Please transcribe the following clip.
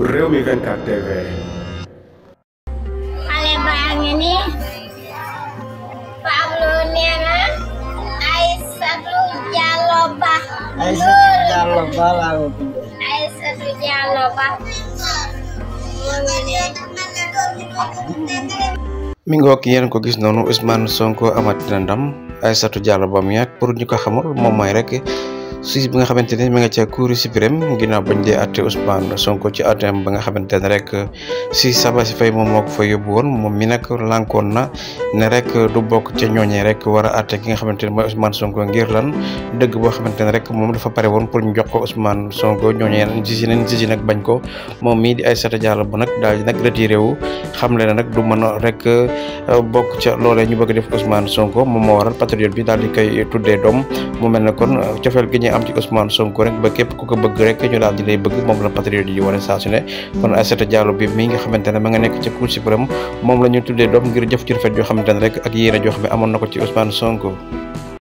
Rewmi 24 TV. Xale baa ngi ni Pablo nee na Aïssatou Diallo Ba. Aïssatou Diallo Ba laa ko tudd. Aïssatou Diallo Ba mi ngoog yéen ko gis noonu Ousmane Sonko amatina ndam Aïssatou Diallo Ba mi pour ñu ko xamul moom mooy rek si bi nga xamante ni mi nga ca Cour suprême ginnaaw bañ dee àtte Ousmane Sonko ci àtteem ba nga xamante ne rek si Sabassy Faye moom moo ko fa yóbbu woon moom mi nag lànkoon na ne rek du bokk ca ñooñee rek war a àtte ki nga xamante ne mooy Ousmane Sonko ngir lan dëgg boo xamante ne rek moom dafa pare woon pour ñu jox ko Ousmane Sonko ñooñee si nag bañ ko moom mii di Aïssatou Diallo Ba nag daal di nag retiré wu xam le ne nag du mën a rek bokk ca loolee ñu bëgg def Ousmane Sonko moom moo waral patriote bi daal di koy tuddee doom mu mel ne kon cofeel gi am ci Ousmane Sonko rek ba képp ku ko bëgg rek ñu daal di lay bëgg moom la patriote yi wane saa su ne kon Aïssatou Diallo bi mi nga xamante ne ma nga nekk ci Cour suprême moom la ñu tuddee doom ngir jëf ci rafet joo xamante ne rek ak yéene joo xam ne amoon na ko ci Ousmane Sonko.